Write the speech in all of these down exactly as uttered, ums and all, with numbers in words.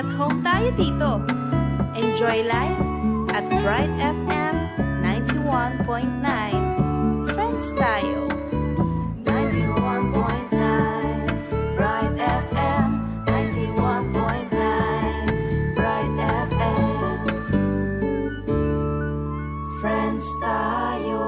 Home tayo dito. Enjoy life at Bright F M ninety-one point nine. Friends tayo. Ninety-one point nine Bright F M, ninety-one point nine Bright F M. Friends tayo.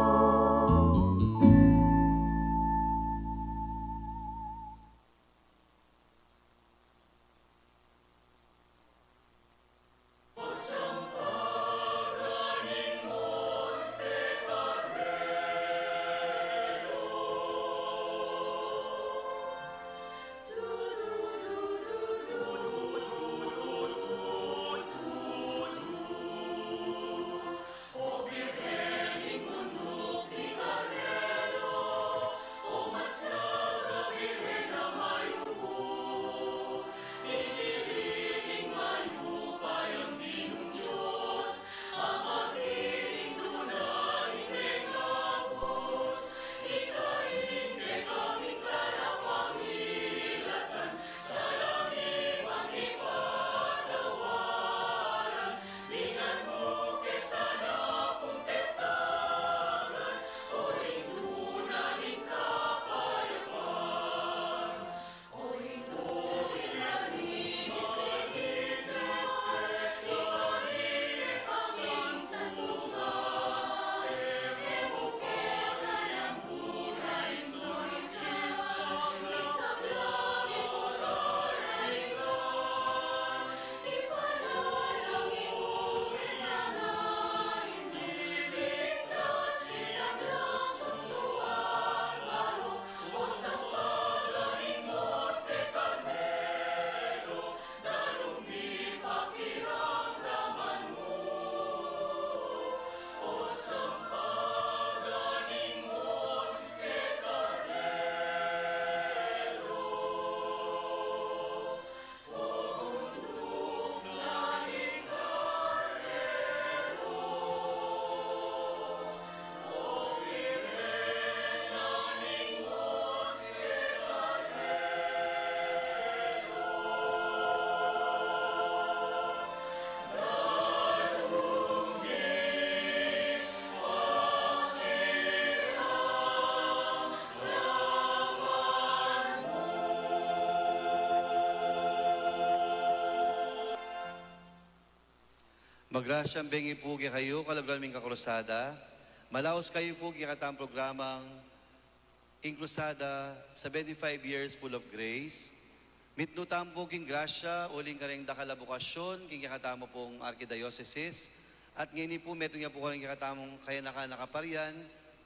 Magrasyang bengi pu kekayu, kaluguran ming kakrusada. Malaus kayu pu kekatang programang ing Krusada, seventy-five Years Full of Grace. Mitmu tamu pu king grasya uling kareng dakal a bukasyon king kekatamu pung arkidiosesis, at ngeni pu metung ya pu kareng kekatamung kayanakan a kaparian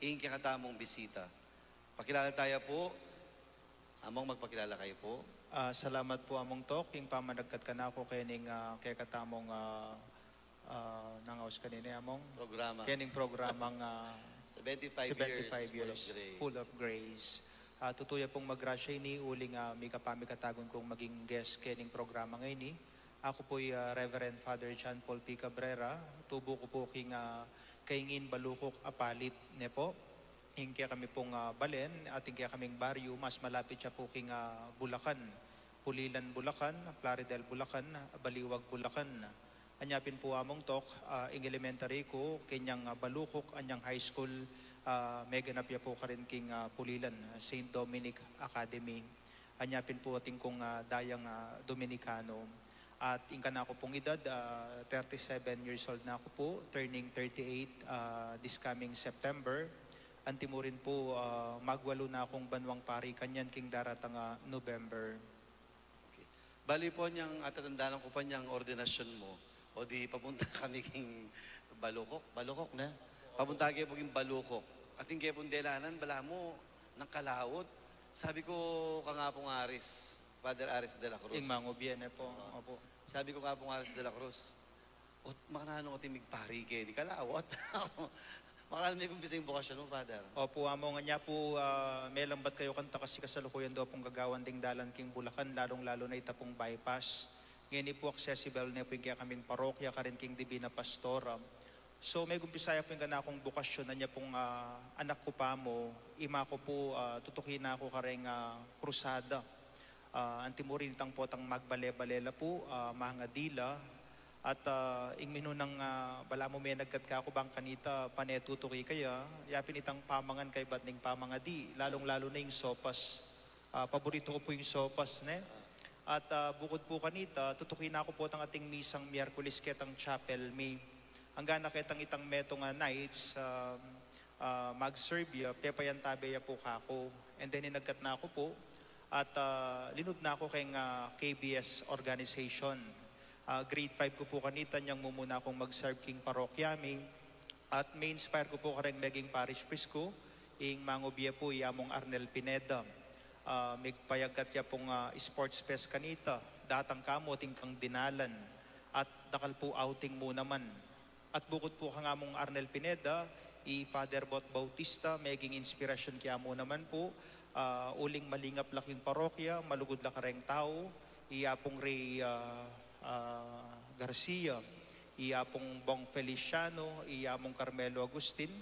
ing kekatamung bisita. Pakilala taya pu. Among, magpakilala kayu pu. Ah, salamat pu, Among Tok, king pamanagkat kanaku kening, ah, kekatamung, ah, ah, nang aus kanini, Among? Programa. Kening programang, ah, seventy-five Years Full of Grace. Full of Grace. Ah, tutu ya pung magrasya ini uling, ah, mika pa mikatagun kung maging guest kening programang ini. Aku pu'y, ah, Reverend Father John Paul P. Cabrera, tubu ku pu king, ah, Kaingin, Balukok, Apalit, ne pu. Ing kekami pung, ah, balen at ing kekaming baryu, mas malapit ya pu king, ah, Bulacan, Pulilan, Bulacan, Plaridel, Bulacan, Baliwag, Bulacan. Anya pin pu, Among Tok, ah, ing elementary ku kenyang, ah, Balukok, anyang high school, ah, meganap ya pu karin king, ah, Pulilan, Saint Dominic Academy. Anya pin pu atin kung, ah, dayang, ah, Dominikano. At ing kanaku pung edad, ah, thirty-seven years old na ku pu, turning thirty-eight, ah, this coming September. Antimu rin pu, ah, magwalu na kung banwang pari kanyan king daratang, ah, November. Okay. Bali pu, anyang atatandanan ku pa anyang ordinasyon mu, o di papunta kami king Balukok. Balukok, ne? Papunta ke pu king Balukok. At ing ke pung delanan, balamu, nang kalaut. Sabi ku kang Apung Aris, Father Aris de la Cruz. Ing mangubie, ne pu. Oo. Opu. Sabi ku kang Apung Aris de la Cruz, "Ot, makananu ot migpari ke ni, kalaut?" Makananu, me pung bisa ing bukasyon mu, Father? Opu, Among, anya pu, ah, melambat kayu kanita kasi kasalukuyan da pung gagawan ding dalan king Bulacan, lalung-lalu na ita pung bypass. Ngeni pu accessible ne pu ing kekaming parokya karin king Divina Pastora. So, megumpisa ya pu ing kanakung bukasyon, anya pung, ah, anak ku pa mu, ima ku pu, ah, tutuki na ku kareng, ah, krusada. Ah, antimurin itang potang magbale-bale la pu, ah, mangadi la. At, ah, ing minunang, ah, balamu menagkat kaku bang kanita pane tutuki kaya, yapin itang pamangan kaybat ning pamangadi, lalung-lalu na ing sopas. Ah, paborito ku pu ing sopas, ne? At, ah, bukud pu kanita, tutuki na ku pu itang ating misang Miyerkules ketang chapel mi. Angga na ketang itang metung a nights, ah, ah, mag-serve ya, pepayantabe ya pu kaku. And then, inagkat na ku pu, at, ah, linub na ku keng, ah, K B S organization. Ah, grade five ku pu kanita, nyang mumuna kung mag-serve king parokya mi. At ma-inspire ku pu kareng meging parish priest ku, ing mangubie pu i Among Arnel Pineda. Ah, migpayagkat ya pung, ah, sports fest kanita, datang ka mu atin kang dinalan, at dakal pu outing mu naman. At bukud pu kang Among Arnel Pineda, i Father Bot Bautista, meging inspirasyon kaya mu naman pu, ah, uling malingap la king parokya, malugud la kareng tau, i Apung Rey, ah, ah, Garcia, i Apung Bong Feliciano, i Among Carmelo Agustin,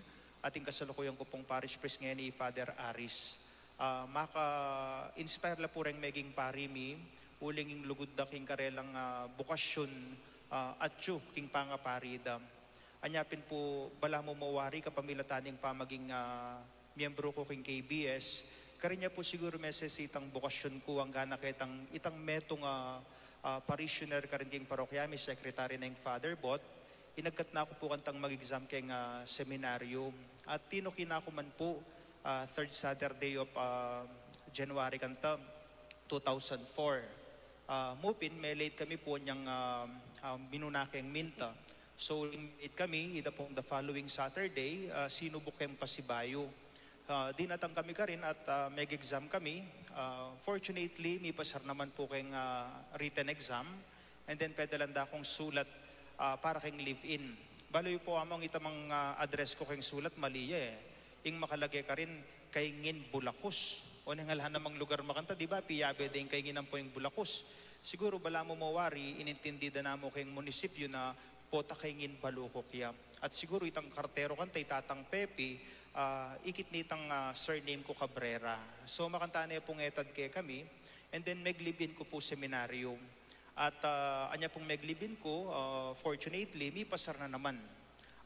at ing kasalukuyan ku pung parish priest ngeni, i Father Aris. Ah, maka-inspire la pu reng meging pari mi, uling ing lugud da king karelang, ah, bukasyon, ah, atyu king pangapari da. Anya pin pu, balamu mawari kapamilatan ning pamaging, ah, miyembru ku king K B S, karin ya pu siguru mesesitang bukasyon ku, angga na ketang itang metung a, ah, parishioner karin king parokya mi, secretary na ing Father Bot, inagkat na ku pu kantang mag-exam keng, ah, seminaryo. At tinuki na ku man pu, ah, third Saturday of, ah, January kanta, two thousand four. Ah, mu pin, me-late kami pu anyang, ah, ah, minuna keng minta. So, late kami, ida pung the following Saturday, ah, sinubuk keng pasibayu. Ah, dinatang kami karin at, ah, meg-exam kami. Ah, fortunately, mipasar naman pu keng, ah, written exam. And then, pedalan da kung sulat, ah, para keng live-in. Balu yu pu, Among, ita mang, ah, address ku keng sulat, mali ya e. Ing makalage karin, Kaingin Bulakus. O, neng ala namang lugar makanta, di ba? Piyabe da ing Kaingin ampo ing Bulakus. Siguru balamu mawari, inintindi da na mu keng munisipyu na pota Kaingin Balukuk ya. At siguru itang kartero kanta, i Tatang Pepi, ah, ikit nitang, ah, surname ku Cabrera. So, makanta ne pung etad kekami, and then meg-live-in ku pu seminaryo. At, ah, anya pung meg-live-in ku, ah, fortunately, mipasar na naman.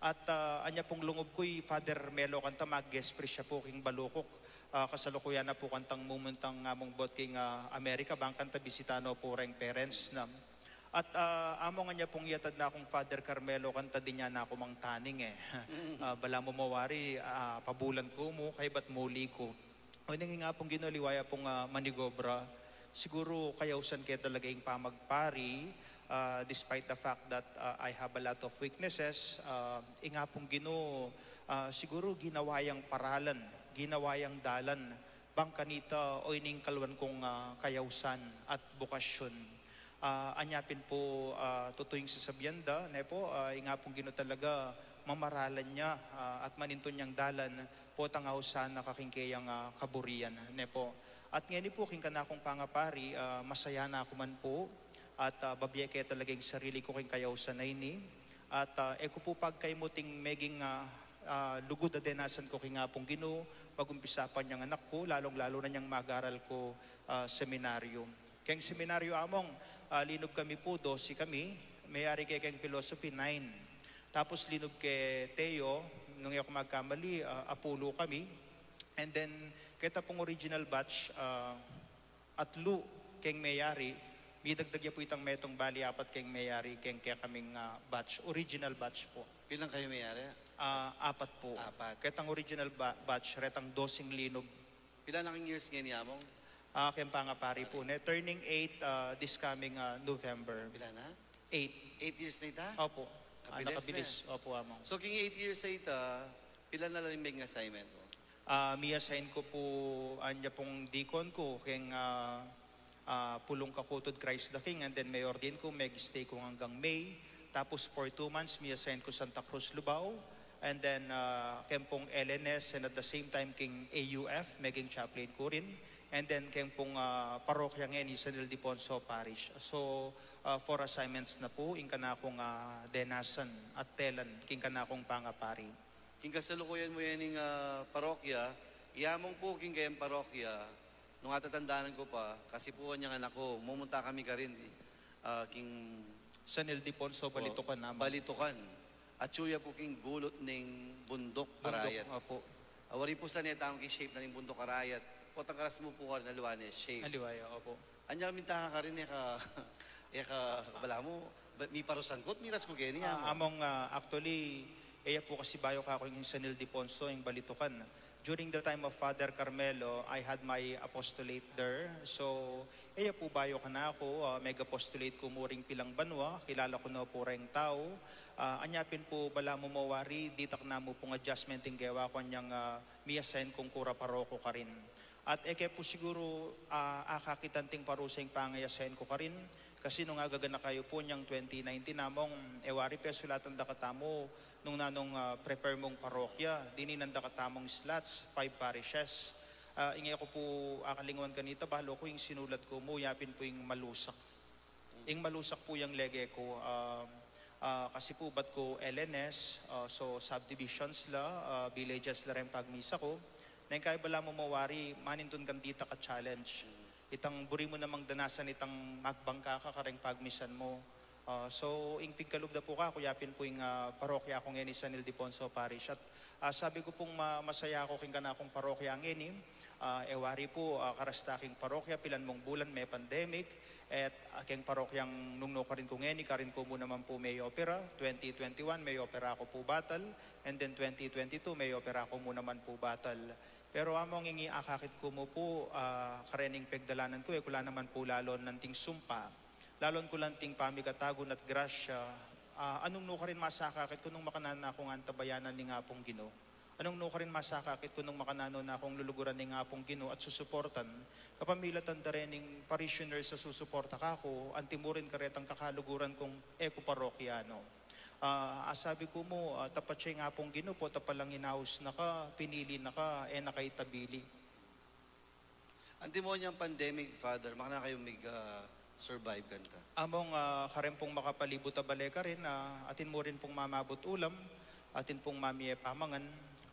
At, ah, anya pung lungub ku, i Father Melo kanta, mag-guest priest ya pu king Balukuk. Ah, kasalukuyan na pu kantang mumuntang Among Bot king, ah, Amerika, bang kanta bisita no pu reng parents na. At, ah, Among, anya pung iyatad na kung Father Carmelo kanta, dinan na ku mang taning e. Ah, balamu mawari, ah, pabulan ku mu, kaybat muli ku. O, neng ing Apung Ginu, liwa ya pung, ah, manigobra. Siguru kayausan ke talaga ing pamagpari, ah, despite the fact that, ah, I have a lot of weaknesses, ah, ing Apung Ginu, ah, siguru ginawa yang paralan, ginawa yang dalan, bang kanita o ining kalwan kung, ah, kayausan at bukasyon. Ah, anya pin pu, ah, tutu ing sasabian da, ne pu, ah, ing Apung Ginu talaga mamaralan ya, ah, at manintun yang dalan, potang ausan na kaking keyang, ah, kaburian, ne pu. At ngeni pu, king kanakung pangapari, ah, masaya na ku man pu, at, ah, babie ke talaga ing sarili ku king kayausan a ini. At, ah, e ku pu pagkaimut ing meging, ah, ah, lugud a denasan ku king Apung Ginu, mag-umpisa pa nyang anak ku, lalung-lalu na nyang mag-aral ku, ah, seminaryo. Keng seminaryo, Among, ah, linub kami pu, dose kami, meyari ke keng philosophy, nine. Tapos linub ke Teo, nung e ku magkamali, ah, apulu kami. And then, keta pung original batch, ah, atlu keng meyari, midagdag ya pu itang metung, bali apat keng meyari, keng kekaming, ah, batch, original batch pu. Pilan kayu meyari? Ah, apat pu. Apat. Ketang original ba-, batch, retang dosing linub. Pilan na king years ngeni, Among? Ah, keng pangapari pu, ne? Turning eight, ah, this coming, ah, November. Pilan na? Eight. Eight years na ita? Opo. Ah, kabilis, nakabilis. Opo, Among. So, king eight years na ita, pilan na la ring meging assignment mu? Ah, mi-assign ku pu, anya pung deacon ku, keng, ah, ah, Pulung Kakutud Christ the King, and then me-ordain ku, meg-stay ku hanggang May. Tapos for two months, mi-assign ku Santa Cruz, Lubao. And then, ah, keng pung L N S, and at the same time, keng A U F, meging chaplain ku rin. And then, keng pung, ah, parokya ngeni, San Ildefonso Parish. So, ah, four assignments na pu ing kanakung, ah, denasan at telan king kanakung pangapari. King kasalukuyan mu yan ing, ah, parokya, i Among pu king kayang parokya, Nung atatandanan ku pa, kasi pu anyang anak ku, mumunta kami karin, ah, king San Ildefonso, Balitukan naman. Balitukan. Atsu ya pu king gulut ning Bundok Arayat. Opo. Awari pu sa ne tamu king shape na ning Bundok Arayat. Potang karas mu pu karin, aliwa ne shape. Aliwa ya, opo. Anya minta ka karin, e ka, e ka, balamu, ba, miparusan ku, miras ku keni, ah, amo. Among, ah, actually, e ya pu kasi bayu kaku ing San Ildefonso, ing Balitukan. During the time of Father Carmelo, I had my apostolate there. So, e ya pu bayu kanaku, ah, meg-apostolate ku mu ring pilang banua, kilala ku na pu reng tau. Ah, anya pin pu balamu mawari, ditak na mu pung adjustment ing gewa ku anyang, ah, mi-assign kung kura paroko karin. At e ke pu siguru, ah, akakit anting parusa ing pangi-assign ku karin, kasi nung agaganaka yu pu anyang twenty nineteen, among, e wari pesulatan da katamu nung nanung, ah, prepare mung parokya, dininan da katamung slots, five parishes. Ah, ing e ku pu akalingwan kanita, balu ku ing sinulat ku mu, yapin pu ing Malusak. Ing Malusak pu yang lege ku, ah, ah, kasi pu bat ku L N S, ah, so subdivisions la, ah, villages la reng pagmisa ku. Neng kaya balamu mawari, manintun kang ditak a challenge. Itang buri mu namang danasan itang magbangka ka kareng pagmisan mu. Ah, so, ing pigkalub da pu kaku, yapin pu ing, ah, parokya ku ngeni San Ildefonso Parish. At, ah, sabi ku pung ma-, masaya ku king kanakung parokya ngeni, ah, e wari pu, ah, karas ta king parokya, pilan mung bulan me pandemic, at, ah, keng parokyang nung nukarin ku ngeni, karin ku mu naman pu me-opera, twenty twenty-one me-opera ku pu batal, and then twenty twenty-two me-opera ku mu naman pu batal. Pero among ing akakit ku mu pu, ah, karening pegdalanan ku, e ku la naman pu lalon anting sumpa. Lalon ku la anting pamikatagun at grasya, ah, anung nukarin masakakit ku nung makananu na kung antabayanan ning Apung Ginu. Anung nukarin masakakit ku nung makananu na kung luluguran ning Apung Ginu at susuportan. Kapamilatan da rening parishioners a susuporta kaku, anti mu rin karetang kakaluguran kung e ku parokyano. Ah, asabi ku mu, ah, tapat ya ing Apung Ginu, pota palang inaus na ka, pinili na ka, e na ka itabili. Anti mo nyang pandemic, Father, makananu kayu mig, ah, survive kanta? Among, ah, karin pung makapalibut a bale karin, ah, atin mu rin pung mamabut ulam, atin pung mamie pamangan,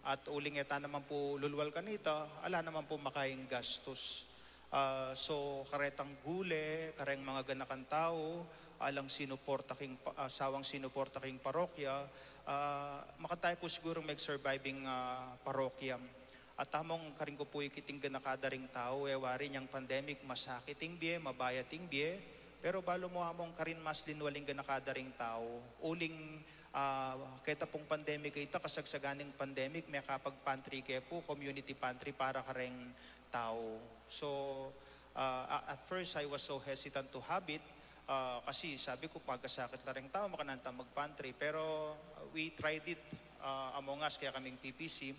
at uling e ta naman pu lulwal kanita, ala naman pu makaing gastus. Ah, so, karetang gule, kareng mga ganakan tau, alang sinuporta king pa-, ah, sawang sinuporta king parokya, ah, makantayu pu sigurung meg-survive ing, ah, parokya. At among karin ku pu ikit ing ganaka da ring tau, e wari nyang pandemic, masakit ing bie, mabayat ing bie, pero balu mu among karin mas linwal ing ganaka da ring tau. Uling, ah, keta pung pandemic a ita, kasagsagan ning pandemic, mekapag-pantry ke pu, community pantry para kareng tau. So, ah, a-, at first, I was so hesitant to have it, ah, kasi sabi ku, pagkasakit la reng tau, makananu tang mag-pantry. Pero, ah, we tried it, ah, among us, kekaming P P C,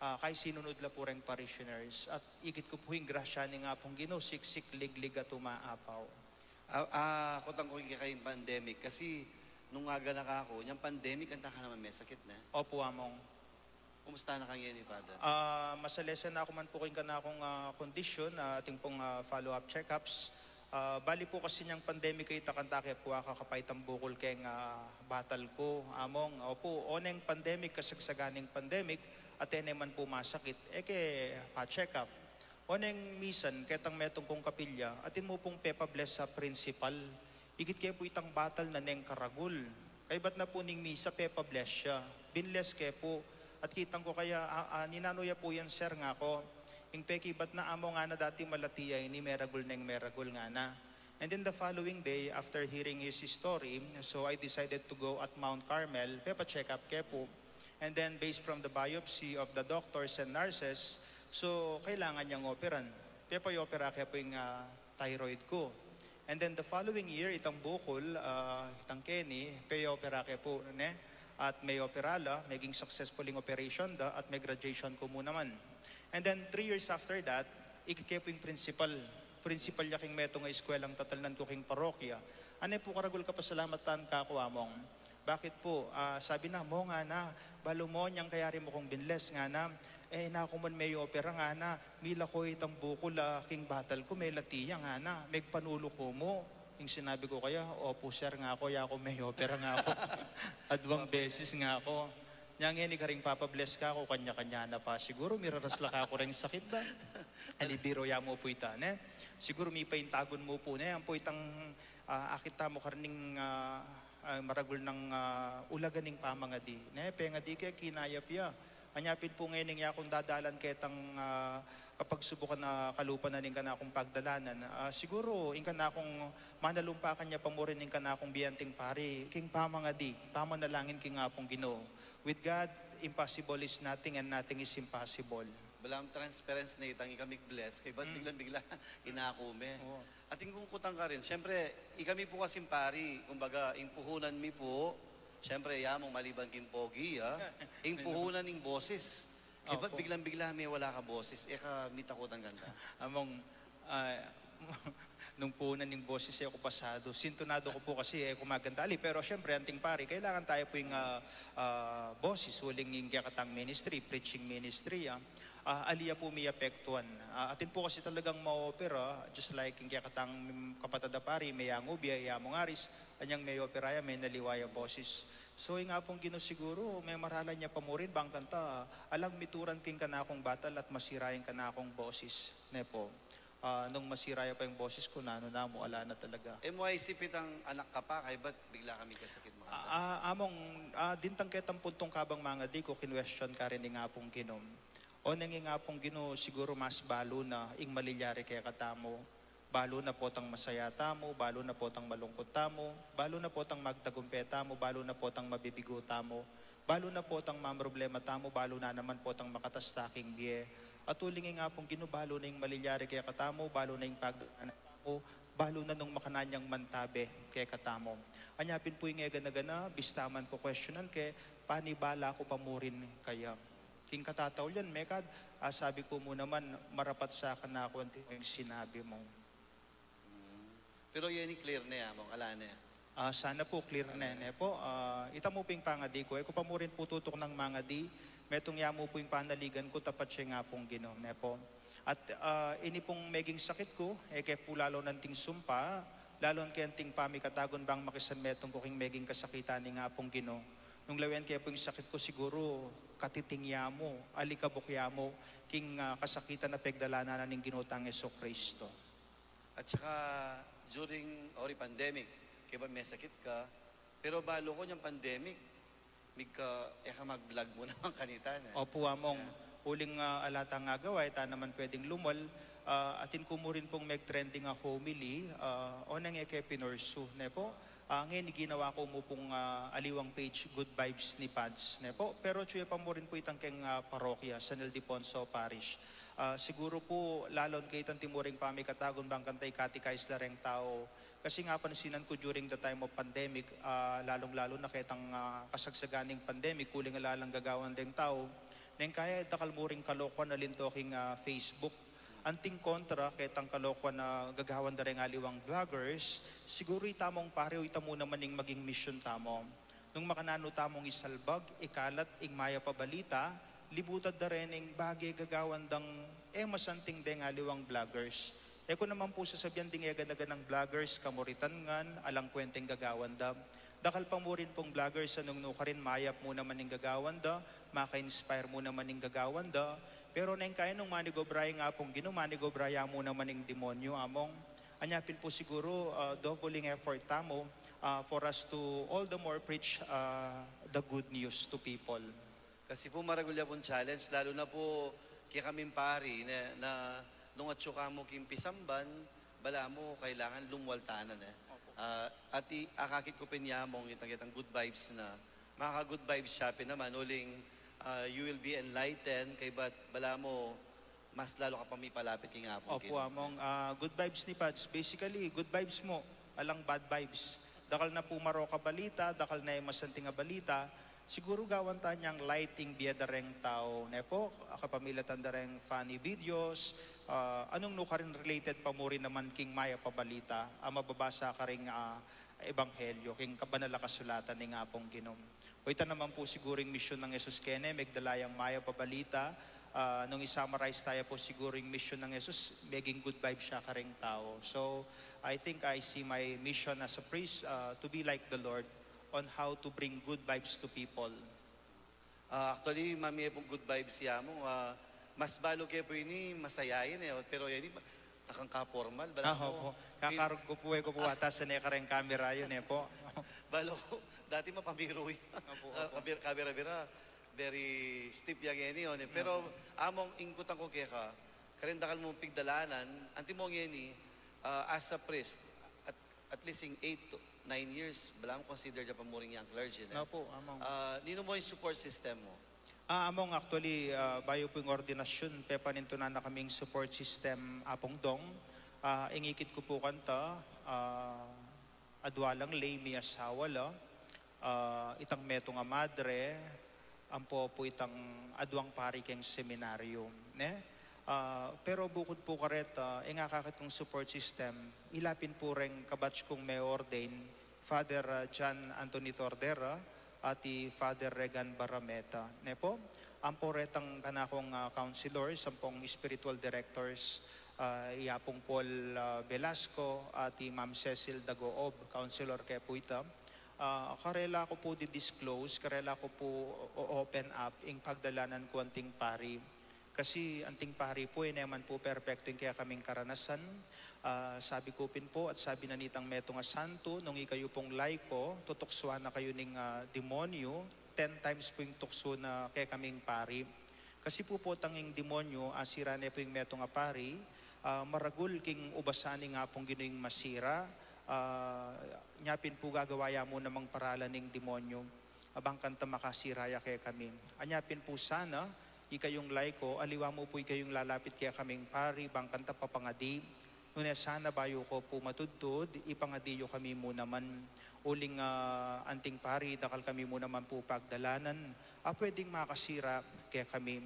ah, kay sinunod la pu reng parishioners. At ikit ku pu ing grasya ning Apung Ginu, siksik, liglig at umaapaw. Ah, ah, kutang ku king kekayung pandemic, kasi nung aganaka ku, nyang pandemic, anta ka naman me sakit ne. Opu, among. Kumusta na ka ngeni, Father? Ah, mas alesen na ku man pu king kanakung, ah, kondisyon, ah, atin pung, ah, follow-up checkups. Ah, bali pu kasi nyang pandemic a ita, kanta ke pu akakapait ing bukul keng, ah, batal ku, among. Opu, oneng pandemic, kasagsagan ning pandemic, at e ne man pu masakit, e ke pa-check up. Oneng misan, ketang metung kung kapilya, atin mu pung pepa-bless a principal. Ikit ke pu itang batal na neng karagul. Kaybat na pu ning misa, pepa-bless ya. Binless ke pu. At kitang ku kaya, a, a, ninanu ya pu yan, sir, ngaku. Ing pekibat na, among, ngana, dati malati ya ini, meragul neng meragul, ngana. And then the following day, after hearing his story, so I decided to go at Mount Carmel, pepa-check up ke pu. And then, based from the biopsy of the doctors and nurses, so kailangan yang operan. Pepa-opera ke pu ing, ah, thyroid ku. And then the following year, itang bukul, ah, itang keni, pe-opera ke pu, ne? At me-opera la, meging successful ing operation da, at me-graduation ku mu naman. And then three years after that, ikit ke pu ing principal. Principal ya king metung a eskuelang tatalnan ku king parokya. Ane pu karagul kapasalamatan kaku, among. Bakit pu? Ah, sabi na, among, ngana, balu mu nyang kayari mu kung binless, ngana. E, naku man me-opera, ngana, milako itang bukul a king batal ku, melati ya, ngana, megpanulu ku mu. Ing sinabi ku kaya, opu, sir, ngaku, yaku me-opera, ngaku. Adwang beses, ngaku. Nya ngeni karing papa-bless ka ku, kanya-kanya na pa. Siguru miraras la ka ku reng sakit ba? Ali, biru ya mu pu ita, ne? Siguru mipaintagun mu pu, ne? Ampo itang, ah, akit tamu karning, ah, ah, maragul nang, ah, ulaga ning pamangadi, ne? Pengadi ke kinayap ya. Anya pin pu ngeni ing yakung dadalan ketang, ah, kapagsubukan a kalupa na ning kanakung pagdalanan. Ah, siguru, ing kanakung manalumpa kanya pa mu rin ing kanakung bie anting pari, king pamangadi, pamanalangin king Apung Ginu. With God, impossible is nothing and nothing is impossible. Balamu transference ne itang ikami bless, kaybat biglang-bigla, inaku me. Oo. Atin kung kutang karin, siyempre, ikami pu kasing pari, kumbaga, ing puhunan mi pu, siyempre, ya mu maliban king pogi, ah, ing puhunan ning boses. Kaybat biglang-bigla me wala ka boses, e ka mitakutan kanta? Among, ah, nung puhunan ning boses, e ku pasadu. Sintunadu ku pu kasi, e ku maganta ali. Pero siyempre, anting pari, kailangan tayo pu ing, ah, ah, boses, uling ing kekatang ministry, preaching ministry, ah. Ah, ali ya pu miapektuan. Ah, atin pu kasi talagang ma-opera, just like ing kekatang kapatad a pari, meyangub ya, ya mu ngaris, anyang me-opera ya, menaliwa ya boses. So, ing Apung Ginu siguru, memaralan ya pa mu rin, bang kanta, alang mituran king kanakung batal at masira ing kanakung boses, ne pu. Ah, nung masira ya pa ing boses ku, nanu na mu, ala na talaga. E mu aisip itang anak ka pa, kaybat bigla kang mikasakit, makanta? Ah, ah, among, ah, dintang ketang puntung kabang mangadi ku, kinwestiyon karin ing Apung Ginu. O neng ing Apung Ginu, siguru mas balu na ing malilyari kekatamu. Balu na potang masaya tamu, balu na potang malungkut tamu, balu na potang magtagumpe tamu, balu na potang mabibigo tamu, balu na potang mamroblema tamu, balu na naman potang makatasta king bie. At uling ing Apung Ginu, balu na ing malilyari kekatamu, balu na ing pagdaanan tamu, balu na nung makanyan yang mantabe kekatamu. Anya pin pu ing e gana-gana, bista man ku kwestiyonan ke, panibala ku pa mu rin kaya. King katataulian, mekad, ah, sabi ku mu naman, marapat sa kanaku anti ing sinabi mu. Mm. Pero yeni clear ne, Among, ala ne? Ah, sana pu clear ne, ne pu. Ah, ita mu pu ing pangadi ku, e ku pa mu rin pu tutuknang mangadi, metung ya mu pu ing panaligan ku, tapat ya ing Apung Ginu, ne pu. At, ah, ini pung meging sakit ku, e ke pu lalu anting sumpa, lalu anting pamikatagun bang makisan metung ku king meging kasakitan ning Apung Ginu. Nung lawen ke pu ing sakit ku, siguru katiting ya mu, alikabuk ya mu, king, ah, kasakitan a pegdalanan na ning Ginu tang Jesucristo. At saka, during, ori pandemic, kaybat mesakit ka, pero balu ku nyang pandemic, migka, e ka mag-vlog mu naman kanita, ne? Opu, Among. Yeah. Uling, ah, ala tang agawa, e ta naman pwedeng lumwal, ah, atin ku mu rin pung meg-trending a homily, ah, o nang e ke pinursu, ne pu? Ah, ngeni ginawa ku mu pung, ah, aliwang page, Good Vibes ni Pads, ne pu? Pero atyu ya pa mu rin pu itang keng, ah, parokya, San Ildefonso Parish. Ah, siguru pu, lalu na keta anti mu ring pamikatagun bang kanta ikatikais la reng tau. Kasi nga pansinan ku during the time of pandemic, ah, lalung-lalu na ketang, ah, kasagsagan ning pandemic, uling ala lang gagawan deng tau. Neng kaya dakal mu ring kalokuan alinto king, ah, Facebook. Anting kontra ketang kalokuan a gagawan da reng aliwang vloggers, siguru ita mung pari o ita mu naman ing maging misyon tamu. Nung makananu tamung isalbag, ikalat ing mayap a balita, libutad da reng bage gagawan dang e masanting deng aliwang vloggers. E ku naman pu sasabian ding e gana-ganang vloggers, kamuritan ngan, alang kwenteng gagawan da. Dakal pa mu rin pung vloggers a nung nukarin mayap mu naman ing gagawan da, maka-inspire mu naman ing gagawan da. Pero neng kaya nung manigobra ing Apung Ginu, manigobra ya mu naman ing demonyo, Among. Anya pin pu siguru, ah, doubling effort tamu, ah, for us to all the more preach, ah, the good news to people. Kasi pu maragul ya pung challenge, lalu na pu kekaming pari, ne, na nung atyu ka mu king pisamban, balamu kailangan lumwal tana, ne. Opo. Ah, at i-, akakit ku pin ya mung itang, itang good vibes na. Maka-good vibes ya pin naman, uling, ah, you will be enlightened, kaybat balamu mas lalu ka pa mipalapit king Apung Ginu. Opo, Among, ah, good vibes ni Pads. Basically, good vibes mu, alang bad vibes. Dakal na pu marok a balita, dakal na e masanting a balita. Siguru gawan ta nyang light ing bie da reng tau, ne pu, kapamilatan da reng funny videos, ah, anung nukarin related pa mu rin naman king mayap a balita a mababasa karing, ah, ebanghelyo, king kabanal a kasulatan ning Apung Ginu. O ita naman pu siguru ing misyon nang Jesus kene, megdala yang mayap a balita. Ah, nung i-summarize taya pu siguru ing misyon nang Jesus, meging good vibes ya kareng tau. So, I think I see my mission as a priest, ah, to be like the Lord on how to bring good vibes to people. Ah, actually, mami, e pung good vibes ya mu. Ah, mas balu ke pu ini, masayain e. Pero ini, takang ka-formal. Bala Ah, mo, opo. Kakarug ku pu e, ku pu ata sine kareng kamera yun e po. Balu ku, dati mapamiru ya. Opo, Ah, opo. kabir-, kabira-bira, very stiff ya ngeni, o, ne. Pero, Opo. among ing kutan ku keka, kareng dakal mung pigdalanan, antimong ngeni, ah, as a priest, at, at least ing eight to nine years, bala mu consider ya pa mu ring young clergy, ne? Opo, among. Ah, ninu mu ing support system mu? Ah, among, actually, ah, bayu pu ing ordinasyun, pepanintunan na kaming support system, Apung Dong. Ah, ing ikit ku pu kanta, ah, adwa lang lay, mi asawa la, ah, itang metung a madre, ampo pu itang adwang pari keng seminaryo, ne? Ah, pero bukud pu kareta, ing akakit kung support system, ila pin pu reng kabatch kung me-ordain, Father, ah, John Anthony Tordera, at i Father Regan Barameta, ne po? Ampo retang kanakung, ah, counselors, ampong spiritual directors, ah, i Apung Paul, ah, Velasco, at i Ma'am Cecil Dagoob, counselor ke pu ita. Ah, karela ku pu di-disclose, karela ku pu o-, open up ing pagdalanan ku anting pari. Kasi anting pari pu, e ne man pu perpektu ing kekaming karanasan. Ah, sabi ku pin pu at sabi na nitang metung a santo, nung ikayu pung laiko, tutuksuan na kayu ning, ah, demonyo, ten times pu ing tuksu na kekaming pari. Kasi pu potang ing demonyo, asira ne pu ing metung a pari, ah, maragul king ubasan ning Apung Ginu ing masira, ah, nya pin pu gagawa ya mu namang paralan ning demonyo, ah, bang kanta makasira ya kekami. Anya pin pu sana, ikayung laiko, aliwa mu pu ikayung lalapit kekaming pari, bang kanta papangadi. Nune sana bayu ko pu matudtud, ipangadi yu kami mu naman. Uling, ah, anting pari, dakal kami mu naman pu pagdalanan, a pwedeng makasira kekami.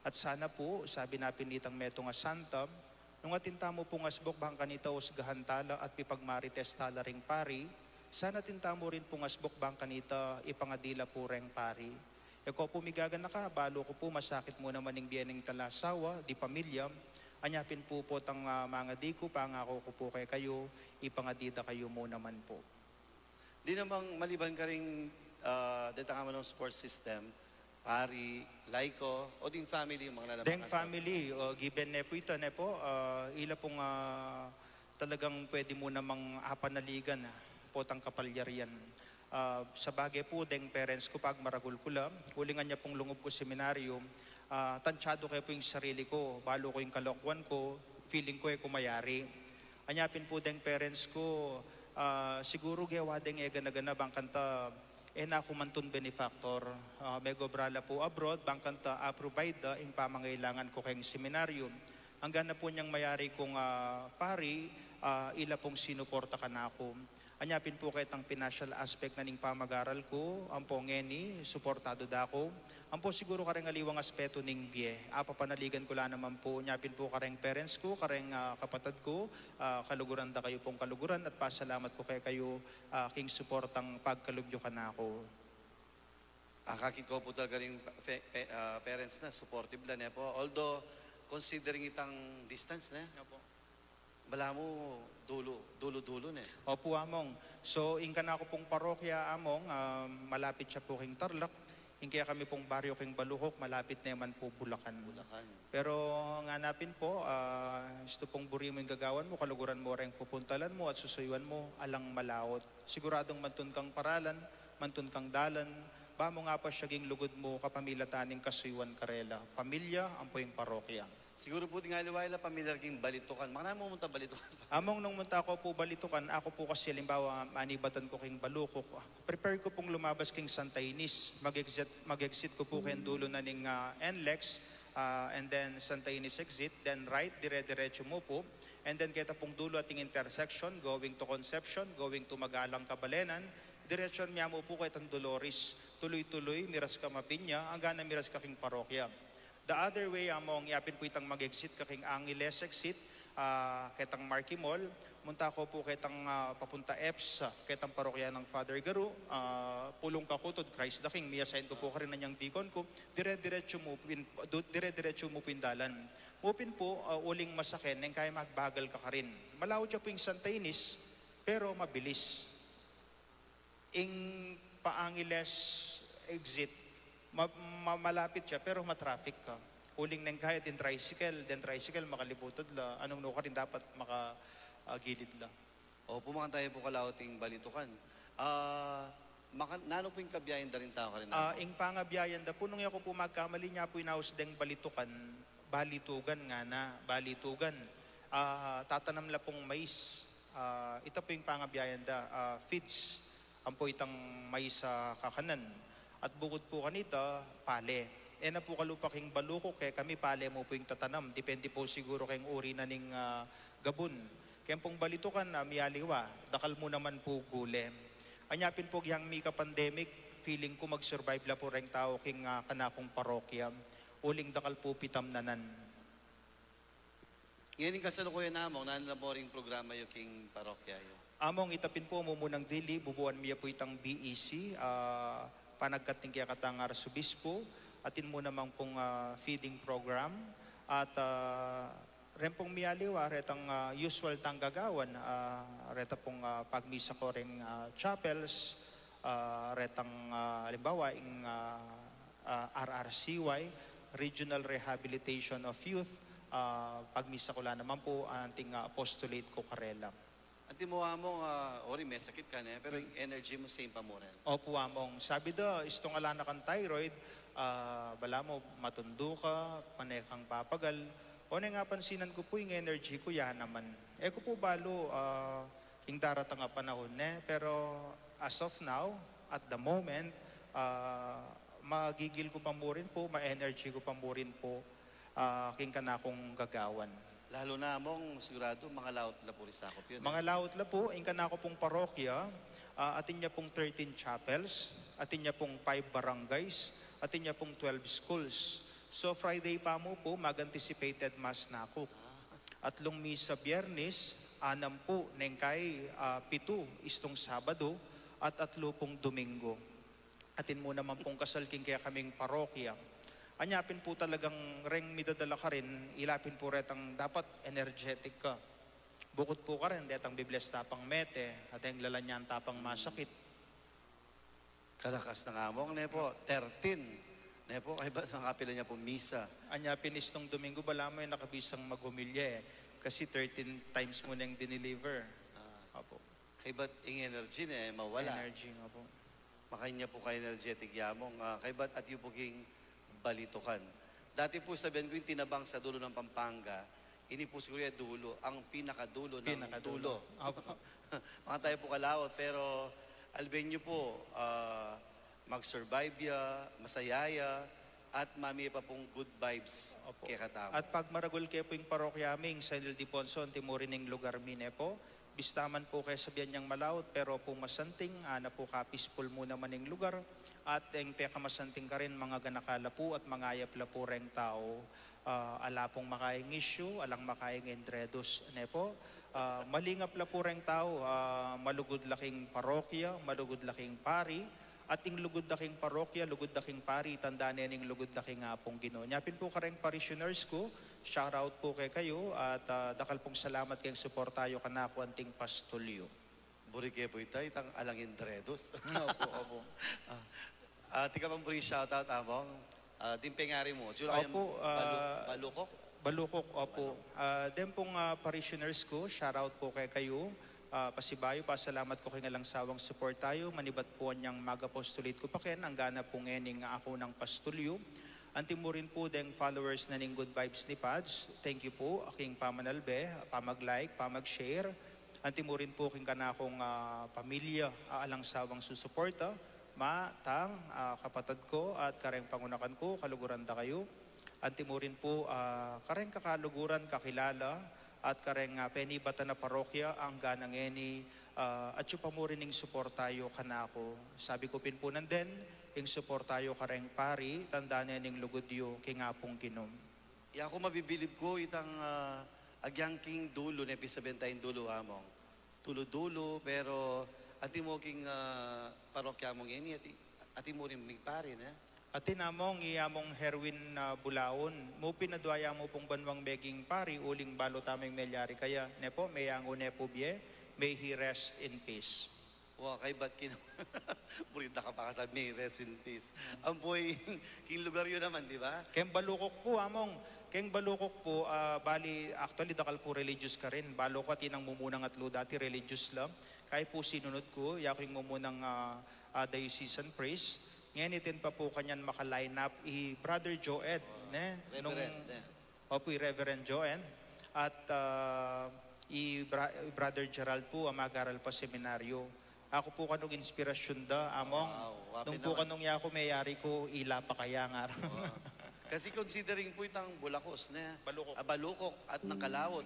At sana pu, sabi na pin nitang metung a santa, nung atin tamu pung asbuk bang kanita usgahan tala at pipagmarites tala ring pari, sana atin tamu rin pung asbuk bang kanita ipangadi la pu reng pari. E ko pu migaganaka, balu ku pu masakit mu naman ing bie ning talasawa, di pamilya, anya pin pu potang, ah, mangadi ku, pangaku ku pu kekayu, ipangadi da kayu mu naman pu. Di namang maliban karing, ah, detang amanung support system, pari, laiko, o ding family, mga nalaman Deng ka sa family, o, given ne pu ita, ne pu, ah, ila pung, ah, talagang pwede mu namang apanaligan, ah, potang kapalyarian. Ah, sabage pu, deng parents ku pagmaragul ku la, uling anya pung lungub ku seminaryo, ah, tansyadu ke pu ing sarili ku, balu ku ing kalokuan ku, feeling ku e ku mayari. Anya pin pu deng parents ku, ah, siguru gewa deng e gana-gana bang kanta e na ku mantun benefactor. Ah, megobra la pu abroad, bang kanta a-provide da ing pamangailangan ku keng seminaryo. Anggang na pu nyang mayari kung, ah, pari, ah, ila pung sinuporta kanaku. Anya pin pu ketang financial aspect na ning pamagaral ku, ampo ngeni, suportadu da ku. Ampo siguru kareng aliwang aspeto ning bie, apapanaligan ku la naman pu, nya pin pu kareng parents ku, kareng, ah, kapatad ku, ah, kaluguran da kayu pung kaluguran at pasalamat ku kekayu, ah, king suportang pagkalub yu kanaku. Akakit ko pu talaga ring pa-, fe-, pe-, ah, parents na, supportive la, ne po? Although, considering itang distance, ne? Opo. Balamu dulu, dulu-dulu, ne? Opo, Among. So, ing kanaku pung parokya, Among, ah, malapit ya pu king Tarlac. Ing kekami pung baryo king Balucok, malapit ne man pu Bulacan. Bulacan. Pero ngana pin pu, ah, istu pung buri mu ing gagawan mu, kaluguran mu reng pupuntalan mu at susuyuan mu, alang malaut. Siguradung mantun kang paralan, mantun kang dalan, ba mu nga pa siya ging lugud mu kapamilatan ning kasuyuan karela, pamilya, ampo ing parokya. Siguru pu ding aliwa ila pamilyar king Balitukan. Makananu mu munta Balitukan? Among nung munta ku pu Balitukan, aku pu kasi alimbawa, manibatan ku king Balucok. Prepare ku pung lumabas king Santa Ines. Mag-exit, mag-exit ku pu keng dulo na ning, ah, NLEX, ah, and then Santa Ines exit, then right, dire-diretso mu pu. And then keta pung dulo ating intersection, going to Concepcion, going to Magalang, Cabalenan, diretso mu ya mu pu ketang Dolores. Tuloy-tuloy, miras ka Mabiña, anggang na miras ka king parokya. The other way, Among, yapin pu itang mag-exit ka king Angeles exit, ah, ketang Marquee Mall, munta ko pu ketang, ah, papunta EPSA, ketang parokya nang Father Garu, ah, Pulong Kakutud, Christ the King, mi-assign ku pu karin anyang deacon ku, dire-diretso mu pin, du-, dire-diretso mu pin dalan. Mu pin pu, ah, uling masaken, neng kaya magbagal ka karin. Malaut ya pu ing Santa Ines, pero mabilis. Ing pa-Angeles exit, Ma-, ma-, malapit ya, pero ma-traffic ka. Uling neng kaya deng tricycle, deng tricycle makalibutud la, anung nukarin dapat maka, ah, gilid la. Opu, makanyan tayu pu kalaut ing balitukan. Ah, makan-, nanu pu ing kabiayan da ring tau karin? Ah, ing pangabiayan da pu, nung e ku pu magkamali, nya pu inaus deng balitukan, balitugan ngana, balitugan. Ah, tatanam la pung mais. Ah, ita pu ing pangabiayan da, ah, feeds. Ampo itang mais a kakanan. At bukud pu kanita, pale. E na pu kalupa king balukuk, kekami pale mu pu ing tatanam. Depende pu siguru king uri na ning, ah, gabun. Keng pung balitukan, ah, mialiwa, dakal mu naman pu gule. Anya pin pu agyang mika-pandemic, feeling ku mag-survive la pu reng tau king, ah, kanakung parokya. Uling dakal pu pitamnanan. Ngening kasalukuyan, Among, nanu na pu ring programa yu king parokya yu? Among, ita pin pu mumunang dili, bubuan mi ya pu itang B E C, ah, panagkat ning kekatang arsobispo, atin mu naman pung, ah, feeding program, at, ah, ren pung mialiwa, retang, ah, usual tang gagawan, ah, reta pung, ah, pagmisa ku reng, ah, chapels, ah, retang, ah, alimbawa, ing, ah, ah, R R C Y, Regional Rehabilitation of Youth, ah, pagmisa ku la naman pu, anting, ah, apostolate ku karela. Anti mu, Among, ah, ori, mesakit ka ne, pero ing energy mu same pa mu rin. Opu, Among. Sabi da, istung ala na kang thyroid, ah, balamu matundu ka, pane kang papagal. Oneng apansinan ku pu ing energy ku, ya naman. E ku pu balu, ah, ing daratang a panahun ne, pero as of now, at the moment, ah, magigil ku pa mu rin pu, ma-energy ku pa mu rin pu, ah, king kanakung gagawan. Lalu na, Among, siguradu, mangalaut la pu ring sakup yu, e? Mangalaut la pu, ing kanaku pung parokya, ah, atin ya pung thirteen chapels, atin ya pung five barangays, atin ya pung twelve schools. So, Friday pa mu pu, mag-anticipated mass na ku. Atlung misa Biyernes, anam pu, neng kai, ah, pitu, istung Sabadu, at atlu pung Domingo. Atin mu naman pung kasal king kekaming parokya. Anya pin pu talagang reng midadala karin, ila pin pu retang dapat energetic ka. Bukud pu karin, detang bibles ta pang mete, at deng lalanyan ta pang masakit. Kalakas na nga, Among, ne pu, thirteen. Ne pu, kaybat makapila ne pu misa? Anya pin istung Domingo, balamu e na kabisang maghomilya, e. Kasi thirteen times mu neng diniliver. Ah. Opu. Kaybat ing energy ne, mawala. Energy, opu. Makanyan pu ka-energetic ya, Among, ah, kaybat atiu pu king balitukan. Dati pu, sabian ku, ing tinabang sa dulo ng Pampanga, ini pu siguru ya dulo, ang pinakadulo ng dulo. Pinakadulo. Opo. Makanyan tayu pu kalaut, pero alben yu pu, ah, mag-survive ya, masaya ya, at mamie pa pung good vibes kekatamu. Opo. At pagmaragul ke pu ing parokya mi, ing San Ildefonso, anti mu rin ing lugar mi, ne pu. Bista man pu ke sabian yang malaut, pero pu masanting, ana pu ka-peaceful mu naman ing lugar, at ing pekamasanting karin, mangaganaka la pu at mangayap la pu reng tau, ah, ala pung makaing issue, alang makaing indredus, ne pu. Ah, malingap la pu reng tau, ah, malugud la king parokya, malugud la king pari, at ing lugud da king parokya, lugud da king pari, tanda ne ning lugud da king Apung Ginu. Nya pin pu kareng parishioners ku, shout out pu kekayu, at, ah, dakal pung salamat keng suporta yu kanaku anting pastol yu. Buri ke pu ita, itang alang indredus. Opo, opo. Ah, ah, tika pang buri shout out, Among. Ah, ding pengari mu. Tsura kayang Opo, ah, Balu-, Balukok? Balukok, opo. Balukok. Ah, deng pung, ah, parishioners ku, shout out pu kekayu. Ah, pasibayu, pasalamat ku keng alang sawang suporta yu, manibat pu anyang mag-apostolate ku pa ken, anggana pu ngening aku nang pastol yu. Anti mu rin pu deng followers na ning Good Vibes ni Pads, thank you pu, king pamanalbe, pamag-like, pamag-share. Anti mu rin pu king kanakung, ah, pamilya, ah, alang sawang susuporta, ma, tang, ah, kapatad ku, at kareng pangunakan ku, kaluguran da kayu. Anti mu rin pu, ah, kareng kakaluguran, kakilala, at kareng, ah, penibatan a parokya, anggana ngeni, ah, atyu pa mu rin ing suporta yu kanaku. Sabi ku pin pu nandin, ing suporta yu kareng pari, tanda ne ning lugud yu king Apung Ginu. Ya ku mabibilib ku itang, ah, agyang king dulu, ne pin sabian tayung dulu, Among. Dulu-dulu, pero anti mu king, ah, parokya mu ngeni, ati, anti mu rin migpari, ne? Atin, Among, i Among Herwin, ah, Bulaon. Mu pin adwa ya mu pung banwang meging pari, uling balu tamung melyari kaya, ne pu, meyangu ne pu bie, may he rest in peace. Wa, kaybat kin-, buring dakal pakasabi, rest in peace. Ampo ing, king lugar yu naman, di ba? Keng Balukok pu, Among. Keng Balukok pu, ah, bali, actually, dakal pu religious karin. Balu ku atin nang mumunang atlu dati, religious la. Kaya pu sinunod ku, yaku ing mumunang, ah, ah, diocesan priest. Ngeni atin pa pu kanyan maka-line up i Brother Joed, ne? Reverend, ne? Opo, i Reverend Joed. At, ah, i Bra-, i Brother Gerald pu, a mag-aral pa seminaryo. Aku pu kanung inspirasyun da, Among. Wow, wa pin naman. Nung pu kanung yaku meyari ku, ila pa kaya ngara. Wow. Kasi considering pu itang Bulakos, ne? Balukok. Ah, Balukok at nang Kalaut.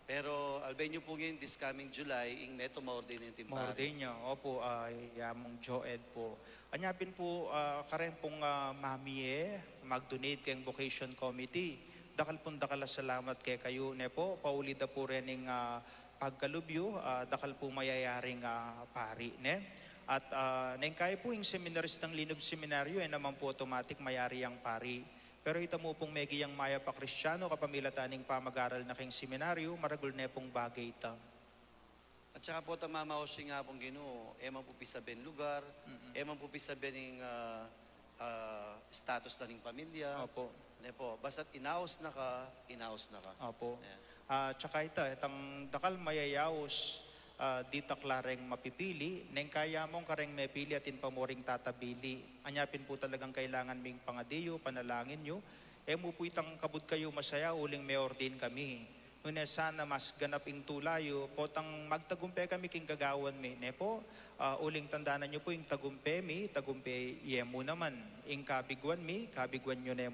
Pero alben yu pu ngeni, this coming July, ing metung ma-ordain ne ating pari. Ma-ordain ne, opo, ah, i Among Joed pu. Anya pin pu, ah, kareng pung, ah, mamie, mag-donate keng vocation committee. Dakal pung dakal a salamat kekayu, ne pu, pauli da pu rening, ah, pagkalub yu, ah, dakal pu mayayaring, ah, pari, ne? At, ah, neng kaya pu ing seminaristang linub seminaryo, e naman pu automatic mayari yang pari. Pero itamu pung megiang mayap a Kristiano kapamilatan ning pamag-aral na keng seminaryo, maragul ne pung bage ita. At saka pu, tamamaus ing Apung Ginu, e man pu pisabian lugar, mm-mm, e man pu pisabian ing, ah, ah, status na ning pamilya. Opo. Ne pu, basta't inaus na ka, inaus na ka. Opo. Yeah. Ah, tsaka ita, itang dakal mayayaus, ah, ditak la reng mapipili, neng kaya mung kareng mepili atin pa mu ring tatabili. Anya pin pu talagang kailangan ming pangadi yu, panalangin yu. E mu pu itang kabud kayu masaya uling me-ordain kami. Nune sana mas ganap ing tula yu, potang magtagumpe kami king gagawan mi, ne pu? Ah, uling tandanan yu pu ing tagumpe mi, tagumpe ye mu naman. Ing kabiguan mi, kabiguan yu ne,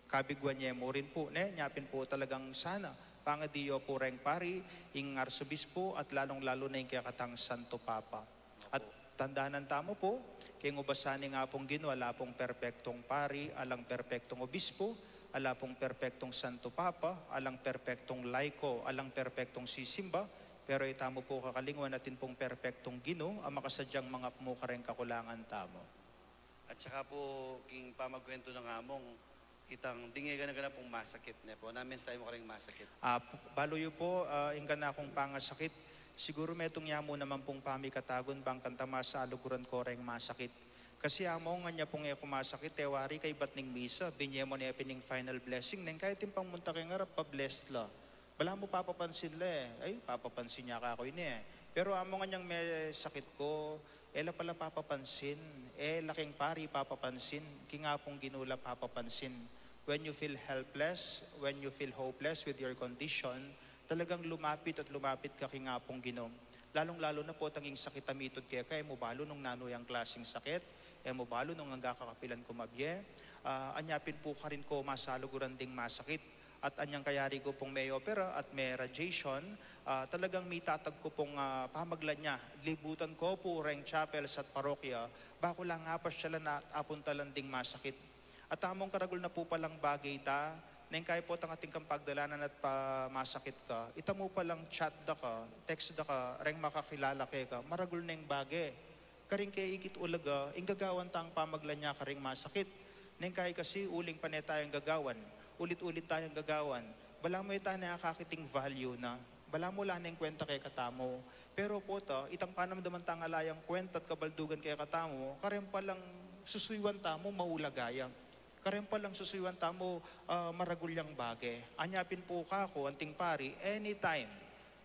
kabiguan ye mu rin pu, ne? Nya pin pu talagang sana pangadi yu pu reng pari, ing arsobispo, at lalung-lalu na ing kekatang Santo Papa. At tandanan tamu pu, king ubasan ning Apung Ginu, ala pung perpektong pari, alang perpektong obispo, ala pung perpektong Santo Papa, alang perpektong laiko, alang perpektong sisimba, pero itamu pu kakalingwan atin pung perpektong Ginu, a makasadyang mangapmu kareng kakulangan tamu. At saka pu, king pamagkuwentu nang Among, itang ding e gana-gana pung masakit, ne pu? Anung mensahe mu kareng masakit? Ah, p-, balu yu pu, ah, ing kanakung pangasakit, siguru metung ya mu naman pung pamikatagun bang kanita masaluguran ko reng masakit. Kasi Among, anya pung e ku masakit, e wari kaybat ning misa, binye mu ne pin ing final blessing, neng kaya atin pang munta keng arap, pa-bless la. Balamu papapansin la e. Ay, papapansin ya kaku ini e. Pero Among, anyang mesakit ku, e la pala papapansin, e la keng pari papapansin, king Apung Ginu la papapansin. When you feel helpless, when you feel hopeless with your condition, talagang lumapit at lumapit ka king Apung Ginu. Lalung-lalu na potang ing sakit a mitud keka, e mu balu nung nanu yang klasing sakit, e mu balu nung angga kakapilan ku mabie. Ah, anya pin pu karin ko masaluguran ding masakit. At anyang kayari ku pung me-opera at me-radiation, ah, talagang mitatag ku pung, ah, pamaglanya. Libutan ku pu reng chapels at parokya, ba ku lang apasyalan at apuntalan ding masakit. At Among, karagul na pu palang bage ita, neng kaya potang atin kang pagdalanan at pa masakit ka, ita mu palang chat da ka, text da ka, reng makakilala keka, maragul neng bage. Karing keikit ulaga, ing gagawan tang pamaglanya karing masakit. Neng kaya kasi uling pane tayang gagawan, ulit-ulit tayang gagawan. Balamu e tane akakit ing value na. Balamu ala neng kwenta kekatamu. Pero pota, itang panamdaman tang ala yang kwenta at kabaldugan kekatamu, kareng palang susuyuan tamu, maulaga ya. Kareng palang susuyuan tamu, ah, maragul yang bage. Anya pin pu kaku, anting pari, anytime.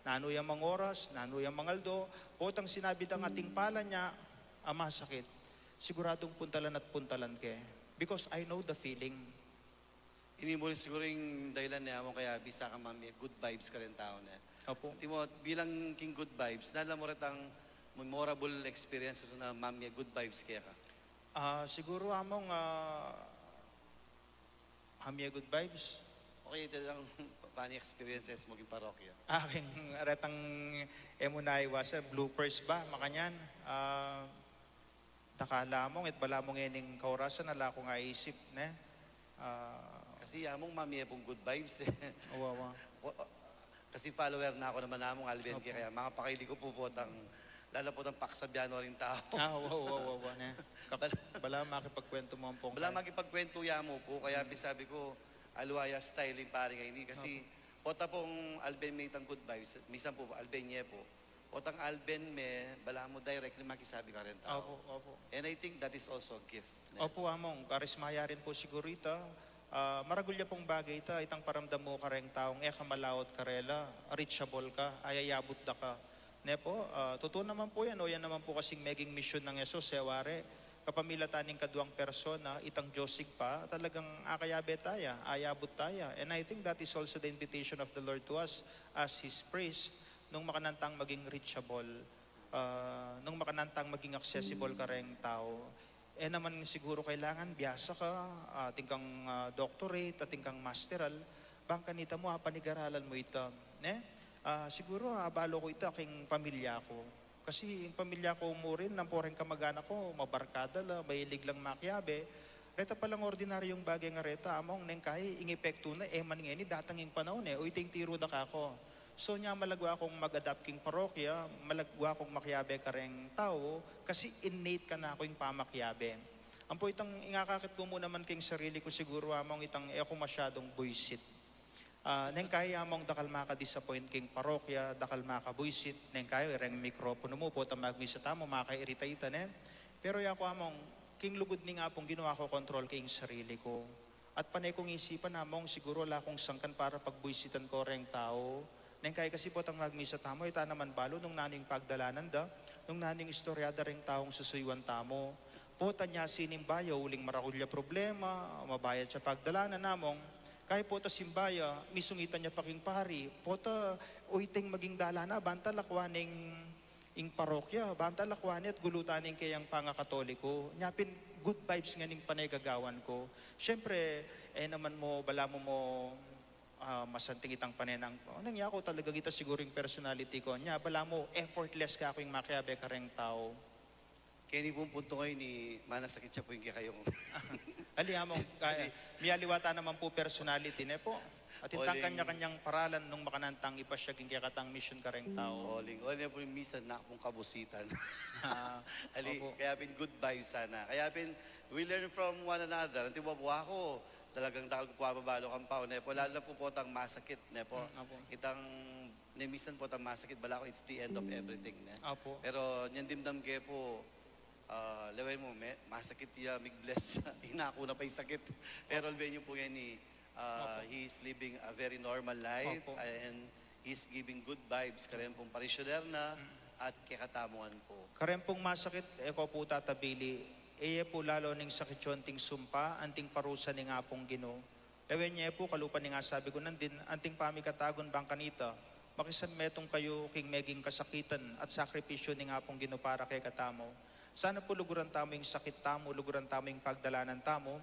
Nanu yang mang oras, nanu yang mang aldo, potang sinabi dang ating pala nya, a masakit, siguradung puntalan at puntalan ke. Because I know the feeling. Ini mu rin siguru ing dahilan ne Among kaya bisa kang mamie good vibes kareng tau ne. Opo. Antimo, bilang king good vibes, nanu la mu retang memorable experience na mamie good vibes keka? Ah, siguru Among, ah, Hamye good vibes. Okay, ita lang funny experiences mu king parokya. Aking retang e mu naiwasan, bloopers ba, makanyan. Ah, dakal la Among, it balamu ngening kaurasan, ala kung aisip, ne? Ah, kasi Among mamye pung good vibes e. Awa, awa. O, o, Kasi follower na ku naman Among, alben ke, kaya makapakaili ku pu potang, lalo potang pakasabyan no ring tau. Ah, wa, wa, wa, wa, ne. Kap-, bala, bala makipagkwentu mu ampong bala kaya makipagkwentu ya mu pu, kaya pisabi ku, aliwa ya style ning pari ngeni. Kasi, opo, pota pung alben me itang good vibes, minsan pu, alben ye pu. Potang Alvin me, balamu directly makisabi kareng tau. Opo, opo. And I think that is also a gift, ne? Opo, Among. Karisma ya rin po siguru ita. Ah, maragul ya pung bagay ita, itang paramdam mu kareng taung e ka malaut karela, reachable ka, ayayabut da ka. Ne po, ah, tutu naman po yan, o yan naman po kasing meging misyun nang Jesus, e wari, kapamilatan ning kaduang persona, itang Dios Ibpa, talagang akayabe taya, ayabut taya. And I think that is also the invitation of the Lord to us as His priest, nung makanantang maging reachable, ah, nung makanantang maging accessible kareng tau. E naman siguru kailangan biasa ka, atin kang, ah, doctorate, atin kang masteral, bang kanita mu apanigaralan mu ita, ne? Ah, siguru, ah, abalu ku ita king pamilya ku. Kasi ing pamilya ku mu rin, ampo reng kamag-anak ku, mabarkada la, mahilig lang makiabe. Reta palang ordinaryung bagay nga reta, Among, neng kai, ing epektu na, e man ngeni, datang ing panaun e, o ita ing tiru da kaku. So, nya malagwa kung mag-adapt king parokya, malagwa kung makiabe kareng tau, kasi innate kanaku ing pamakiabe. Ampo itang ing akakit ku mu naman king sarili ku siguru, Among, itang e ku masyadung buisit. Ah, neng kai, Among, dakal maka-disappoint king parokya, dakal makabuisit, neng kai, reng mikropono mu, potang magmisa tamu, makairita ita, ne? Pero yaku, Among, king lugud ning Apung Ginu, aku kontrol ke ing sarili ku. At pane kung isipan, Among, siguru ala kung sangkan para pagbuisitan ku reng tau. Neng kai kasi potang magmisa tamu, e ta naman balu nung nanu ing pagdalanan da, nung nanu ing istorya da reng taung susuyuan tamu. Pota nya sinimba ya uling maragul ya problema, mabayat ya pagdalanan, Among. Kai pota simba ya, misungitan ya pa king pari, pota o ita ing maging dalan na, banta lakwan ing ing parokya, banta lakwan ne at gulutan ing keyang pangakatoliko. Nya pin good vibes ngan ing pane gagawan ku. Siyempre, e naman mu, balamu mu, ah, masanting itang pane nang, o, neng yaku talaga ita siguru ing personality ku. Nya balamu effortless kaku ing makiabe kareng tau. Keni pung punto ngayon, manasakit ya pu ing kekayung. Ali, Among, kaya, miyaliwa ta naman pu personality, ne po? Atin tang kanya-kanyang paralan nung makanantang ipasyag ing kekatang misyun kareng tau. Uling, uling pu minsan na pung kabusitan. Ah, Ali, opo. Kaya pin good vibes sana. Kaya pin, we learn from one another. Anti buwa-buwa ku, talagang dakal ku pu ababalu kang pau, ne po? Lalo na pu potang masakit, ne po? Mm, opo. Itang, ne, minsan potang masakit, balaku it's the end of everything, ne? Opo. Pero, nyan dimdam ke pu, ah, lawen mu, me, masakit ya, mig-bless ya, inaku na pa ing sakit. Pero, lawen yu pu ngeni, ah, Opo. He is living a very normal life, Opo. And he's giving good vibes kareng pung parishioner na at kekatamu ngan pu. Kareng pung masakit, e ko pu tatabili, e ye pu lalo ning sakit yu anting sumpa, anting parusa ning Apung Ginu. Lawen ye pu, kalupa ning asabi ku nandin, anting pamikatagun bang kanita, makisanmetung kayu king meging kasakitan at sakripisyu ning Apung Ginu para kekatamu. Sana pu luguran tamu ing sakit tamu, luguran tamu ing pagdalanan tamu.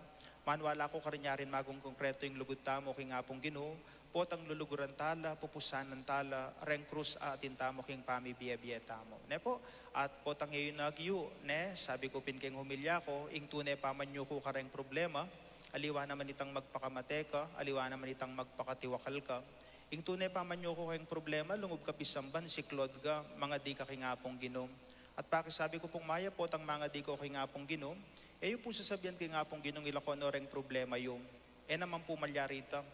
Maniwala ku karin yarin maging konkretu ing lugud tamu king Apung Ginu, potang luluguran ta la, pupusanan ta la reng krus a atin tamu king pamibie-bie tamu. Ne po? At potang e yu na agyu, ne, sabi ku pin keng homilya ku, ing tune pamanyuku kareng problema, aliwa naman itang magpakamate ka, aliwa naman itang magpakatiwakal ka. Ing tune pamanyuku keng problema, lungub ka pisamban, siklaud ka, mangadi ka king Apung Ginu. At pakisabi ku pung mayap, potang mangadi ko king Apung Ginu, e yu pu sasabian king Apung Ginung ilako no reng problema yu. E naman pu malyari ita.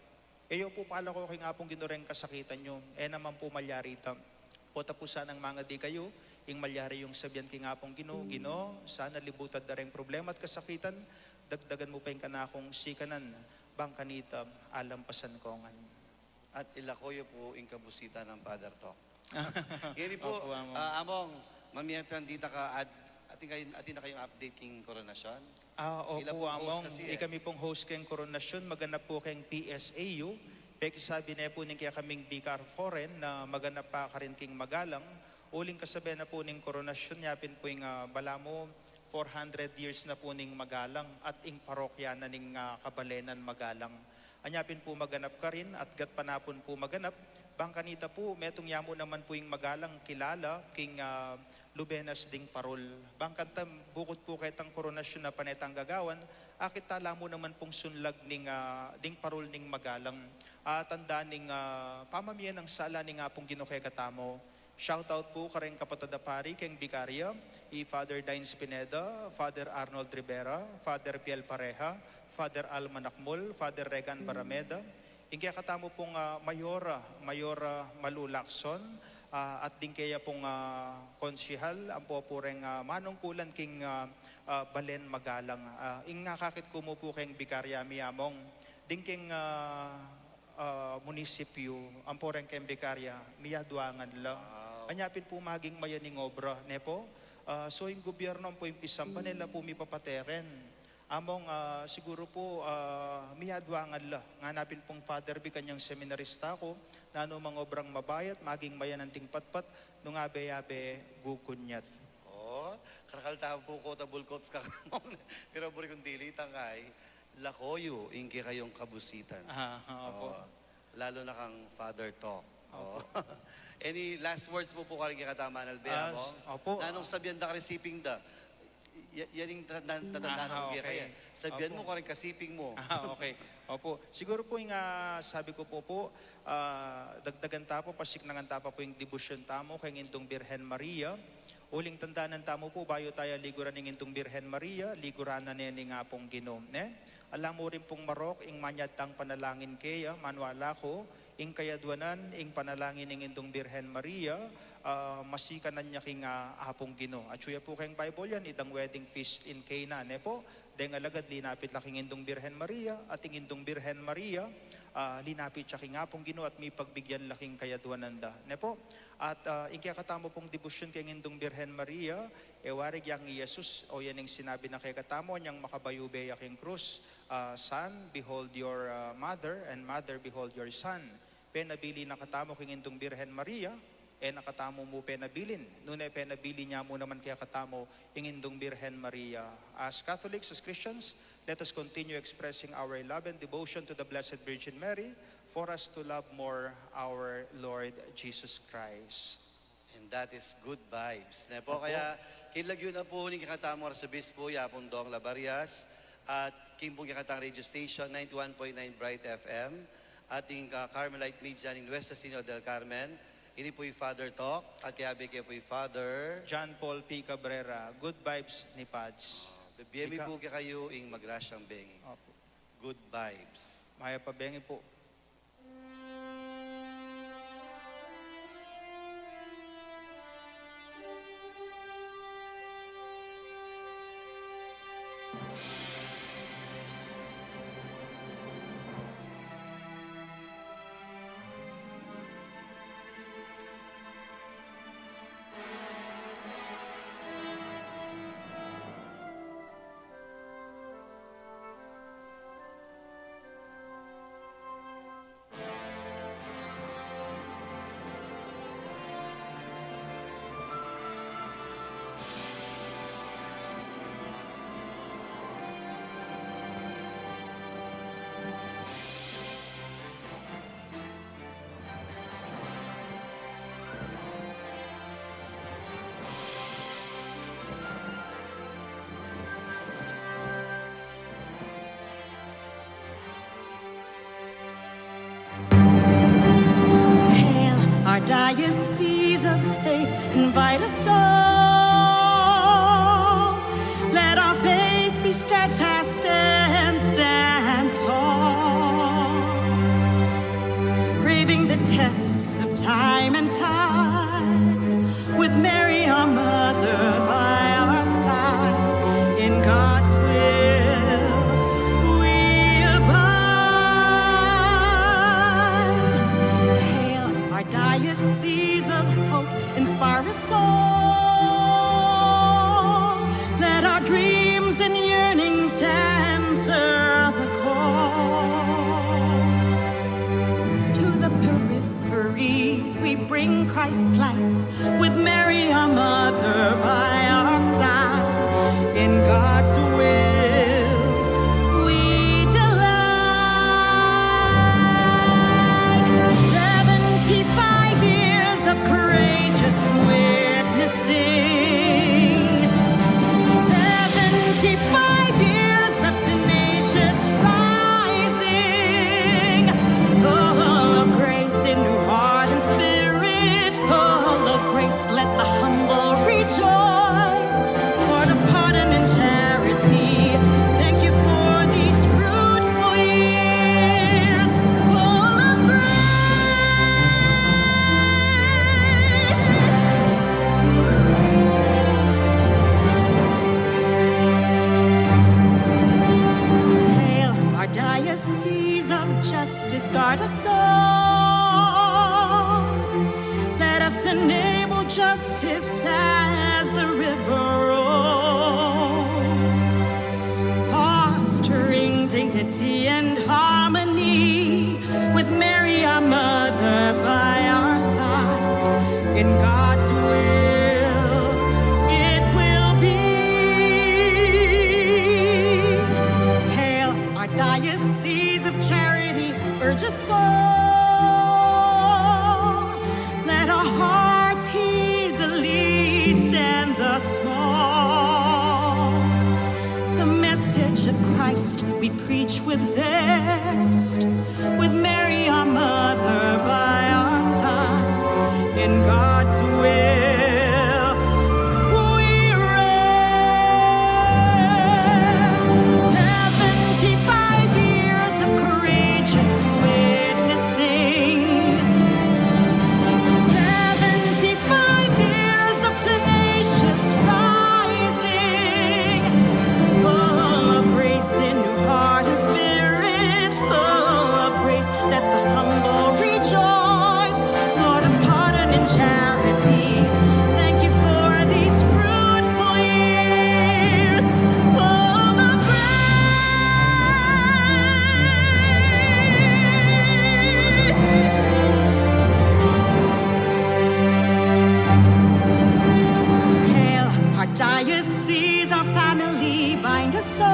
E yu pu palako king Apung Ginu reng kasakitan yu. E naman pu malyari ita. Pota pu sanang mangadi kayu, ing malyari yung sabian king Apung Ginu, Ginu, sana libutan da reng problema at kasakitan, dagdagan mu pa ing kanakung sikanan, bang kanita, alampasan ko ngan. At ilako yu pu ing kabusitan nang Father Tok. Ngeni pu, Opo, Among. Ah, Among, mamiat kan dita ka ad-, atin kayu, atin na kayung update king koronasyon? Ah, opo, Ila pung host Among, kasi, eh. Ikami pung host keng koronasyon, maganap pu keng P S A U. Pekisabi ne pu ning kekaming Vicar Foreign na maganap pa karin king Magalang. Uling kasabe na pu ning koronasyon, yapin pu ing, ah, balamu four hundred years na pu ning Magalang at ing parokya na ning, ah, Kabalenan Magalang. Anya pin pu maganap karin at gatpanapun pu maganap, bang kanita pu, metung ya mu naman pu ing Magalang kilala king, ah, lubenas ding parul. Bang kanita bukut pu ketang koronasyon a pane tang gagawan, akit ta la mu naman pung sunlag ning, ah, ding parul ning Magalang. Ah, tanda ning, ah, pamamie nang sala ning Apung Ginu kekatamu. Shoutout pu kareng kapatad a pari keng Bikarya, i Father Dines Pineda, Father Arnold Rivera, Father Piel Pareja, Father Alma Nakmul, Father Regan Barameda, ing kekatamu pung, ah, Mayora, Mayora Malu Lacson, Ah, at ding keya pung, ah, konsehal, ampo pu reng, ah, manungkulan king, ah, ah, Balen Magalang. Ah, ing akakit ku mu pu keng bikarya mi among, ding keng, ah, ah, munisipyu, ampo reng keng bikarya, miyaduangan la. Wow. Anya pin pu maging mayan ing obra, ne pu? Ah, so ing gobyerno ampo ing pisamban e la pu mipapateren. Among, ah, siguru pu, ah, miyaduangan la. Ngana pin pung Father Vic, kanyang seminarista ku, nanu mang obrang mabayat, maging mayan anting patpat, nung abe-abe gugunyat. Oh, karakal tamu pu, quotable quotes ka, among. Pero buri kung dili, tangkay, lakoyu ing kekayung kabusitan. Ah, ah, opo. Oh. Lalo na kang Father Tok. Opo. Oh. Any last words mu pu karing kekatamu, Manalbe, ah, among? Opo. Nanung sabian da karing siping da? Ya-, yan ing ta-, ta-, ta-, ah, okay. Sabian mu karing kasiping mu. Ah, okay. Opo. Siguro pu ing, ah, sabi ku pu pu, ah, dagdagan ta pa, pasiknangan ta pa pu ing debosyon tamu keng Indung Birhen Maria. Uling tandanan tamu pu, bayu taya liguran ing Indung Birhen Maria, liguran na ne ning Apung Ginu, ne? Ala mu rin pung marok ing manyad tang panalangin keya, maniwala ku, ing kayaduanan, ing panalangin ning Indung Birhen Maria, ah, masikanan ya king, ah, Apung Ginu. Atyu ya pu keng Bible yan, itang wedding feast in Cana, ne pu? Deng alagad linapit la king Indung Birhen Maria, at ing Indung Birhen Maria, ah, linapit ya king Apung Ginu at mipagbigyan la king kayaduanan da, ne pu? At, ah, ing kekatamu pung debosyon keng Indung Birhen Maria, e warig yang i Jesus, o yan ing sinabi na kekatamu, anyang makabayube ya king krus, ah, "Son, behold your, ah, mother, and mother, behold your son." Penabilin na katamu king Indung Birhen Maria, e na katamu mu penabilin, nune penabilin ya mu naman kekatamu ing Indung Birhen Maria. As Catholics, as Christians, let us continue expressing our love and devotion to the Blessed Virgin Mary for us to love more our Lord Jesus Christ. And that is good vibes, ne pu? Opo. Kaya, king lagyu na pu ning kekatamung Arsobispo, i Apung Dong Labarias, at king pung kekatang radio station, ninety-one point nine Bright F M, at ing, ah, Carmelite Media ning Nuestra Señora del Carmen, ini pu i Father Tok, at kayabe ke pu i Father John Paul P. Cabrera. Good vibes ni Pads. Ah, bibie mi pu kekayu ing magrasyang bengi. Opo. Good vibes. Mayap a bengi pu. Hail, our diocese of faith, invite us all. Let our faith be steadfast and stand tall. Braving the tests of time and tide, with Mary our mother by our side, in God's will we abide. Hail, our diocese of hope, inspire us all. Let our dreams and yearnings answer the call. To the peripheries we bring Christ's light, with Mary our mother by our side. In God's will we delight. Seventy-five years of courageous witnessing, seventy-five years of tenacious rising, full of grace in heart and spirit, full of grace, let the Diocese, our family, bind us all.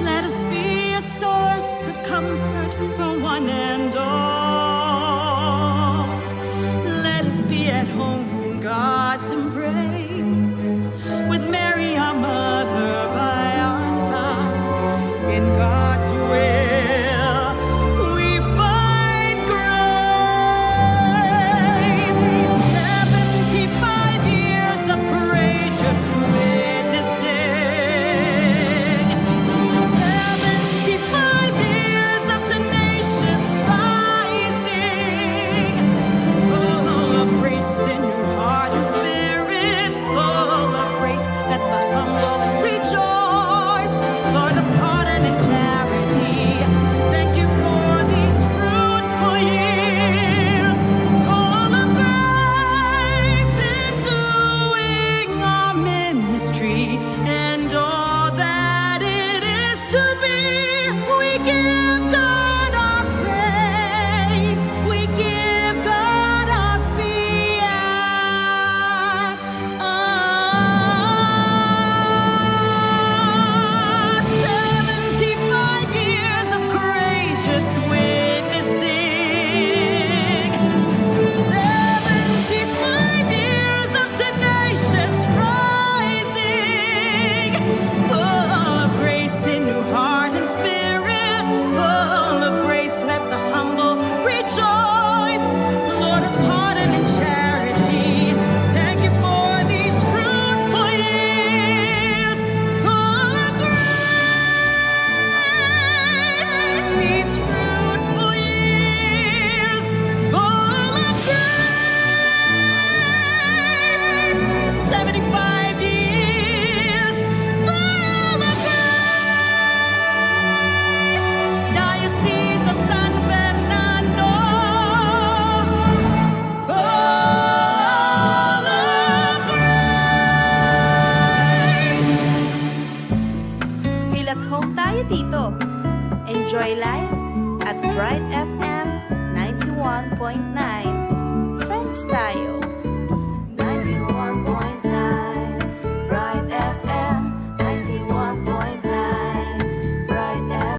Let us be a source of comfort for one and all. Let us be at home in God's embrace, with Mary, our mother, by our side. In God's will, we find grace. Seventy-five years of courageous witnessing. Seventy-five years of tenacious rising. Full of grace in your heart and spirit, full of grace, let the humble rejoice. Lord of pardon and charity, thank you for these fruitful years, full of grace in doing our ministry and all that it is to be. We give God our praise, we give God our fiat. Ah, seventy-five years of courageous witnessing. Seventy-five years of tenacious rising. Full of grace in your heart and spirit. Full of grace, let the humble rejoice. Lord of pardon and charity, thank you for these fruitful years, full of grace. These fruitful years, full of grace. Seventy-five years, full of grace. Diocese of San Fernando, full of grace. Feel at home tayo dito. Enjoy life at Bright F M ninety-one point nine.